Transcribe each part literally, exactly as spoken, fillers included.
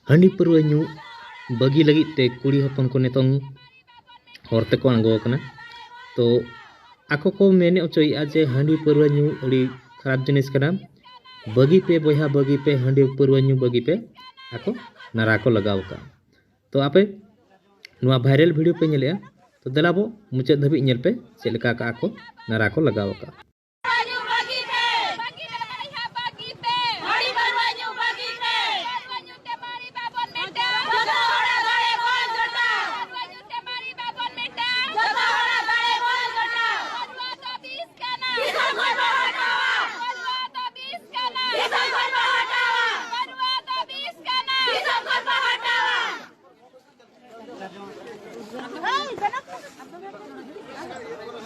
ᱦᱟᱺᱰᱤ ᱯᱟᱹᱨᱣᱟᱹ ᱧᱩ ᱵᱟᱹᱜᱤ ᱞᱟᱹᱜᱤᱫ ᱛᱮ ᱠᱩᱲᱤ ᱦᱚᱯᱚᱱ ᱠᱚ ᱱᱤᱛᱚᱝ ᱦᱚᱨ ᱛᱮᱠᱚ ᱟᱬᱜᱚ ᱟᱠᱟᱱᱟ᱾ ᱛᱚ ᱟᱠᱚ ᱠᱚ ᱢᱮᱱ ᱦᱚᱪᱚᱭᱮᱫᱼᱟ ᱡᱮ ᱦᱟᱺᱰᱤ ᱯᱟᱹᱨᱣᱟᱹ ᱧᱩ ᱟᱹᱰᱤ ᱠᱷᱟᱨᱟᱯ ᱡᱤᱱᱤᱥ ᱠᱟᱱᱟ, ᱵᱟᱹᱜᱤ ᱯᱮ ᱵᱚᱭᱦᱟ, ᱵᱟᱹᱜᱤ ᱯᱮ, ᱦᱟᱺᱰᱤ ᱯᱟᱹᱨᱣᱟᱹ ᱧᱩ ᱵᱟᱹᱜᱤ ᱯᱮ, ᱟᱠᱚ ᱱᱟᱨᱟ ᱠᱚ ᱞᱟᱜᱟᱣ ᱟᱠᱟᱫᱼᱟ᱾ ᱛᱚ ᱟᱯᱮ ᱱᱚᱣᱟ ᱵᱷᱟᱭᱨᱟᱞ ᱵᱷᱤᱰᱤᱭᱳ ᱯᱮ ᱧᱮᱞᱮᱫᱼᱟ, ᱛᱚ ᱫᱮᱞᱟ ᱵᱚ ᱢᱩᱪᱟᱹᱫ ᱫᱷᱟᱹᱵᱤᱡ ᱧᱮᱞ ᱯᱮ ᱪᱮᱫ ᱞᱮᱠᱟ ᱟᱠᱟᱜᱼᱟ ᱠᱚ, ᱱᱟᱨᱟ ᱠᱚ ᱞᱟᱜᱟᱣ ᱟᱠᱟᱫᱼᱟ᱾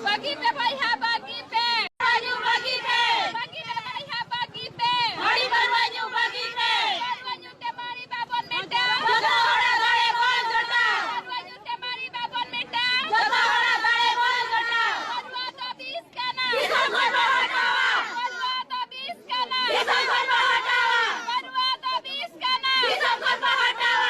ᱵᱟᱹᱜᱤ ᱯᱮ ᱵᱚᱭᱦᱟ, ᱵᱟᱹᱜᱤ ᱯᱮ᱾ ᱯᱟᱹᱨᱣᱟᱹ ᱧᱩ ᱵᱟᱹᱜᱤ ᱯᱮ᱾ ᱵᱟᱹᱜᱤ ᱯᱮ ᱵᱚᱭᱦᱟ, ᱵᱟᱹᱜᱤ ᱯᱮ᱾ ᱦᱟᱺᱰᱤ ᱯᱟᱹᱨᱣᱟᱹ ᱧᱩ ᱵᱟᱹᱜᱤ ᱯᱮ᱾ ᱯᱟᱹᱨᱣᱟᱹ ᱧᱩ ᱛᱮ ᱢᱟᱹᱨᱤ ᱵᱟᱵᱚᱱ ᱢᱮᱴᱟᱣ᱾ ᱡᱚᱛᱚ ᱦᱚᱲᱟᱜ ᱫᱟᱲᱮ ᱵᱚᱱ ᱡᱚᱴᱟᱣ᱾ ᱯᱟᱹᱨᱣᱟᱹ ᱧᱩ ᱛᱮ ᱢᱟᱹᱨᱤ ᱵᱟᱵᱚᱱ ᱢᱮᱴᱟᱣ᱾ ᱡᱚᱛᱚ ᱦᱚᱲᱟᱜ ᱫᱟᱲᱮ ᱵᱚᱱ ᱡᱚᱴᱟᱣ᱾ ᱯᱟᱹᱨᱣᱟᱹ ᱫᱚ ᱵᱤᱥ ᱠᱟᱱᱟ᱾ ᱫᱤᱥᱚᱢ ᱠᱷᱚᱱ ᱵᱚᱱ ᱦᱟᱴᱟᱣᱟ᱾ ᱯᱟᱹᱨᱣᱟᱹ ᱫᱚ ᱵᱤᱥ ᱠᱟᱱᱟ᱾ ᱫᱤᱥᱚᱢ ᱠᱷᱚᱱ ᱵᱚᱱ ᱦᱟᱴᱟᱣᱟ᱾ ᱯᱟᱹᱨᱣᱟᱹ ᱫᱚ ᱵᱤᱥ ᱠᱟᱱᱟ᱾ ᱫᱤᱥᱚᱢ ᱠᱷᱚᱱ ᱵᱚᱱ ᱦᱟᱴᱟᱣᱟ᱾